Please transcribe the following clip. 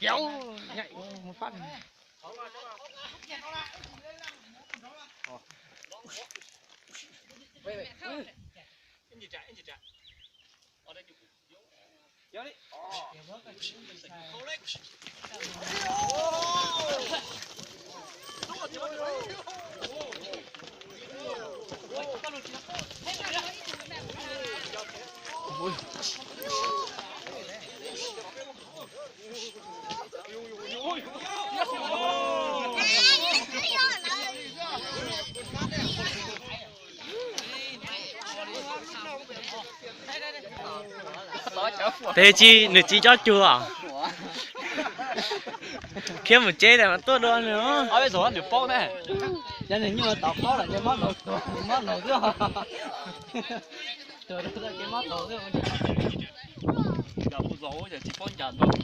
Yau, nyaim mus fab. Tes tsis nws tsis cob cuag. Khiav mus tsev tas mas tuaj dua nws. Ob peb zaug nws paub na. Cov niag nyuj tau qaub lawm ces mob laus, mob laus xwb. Tuag rau ces mob laus xwb. Yog kuv zaum yog tsis paub ncav ntau.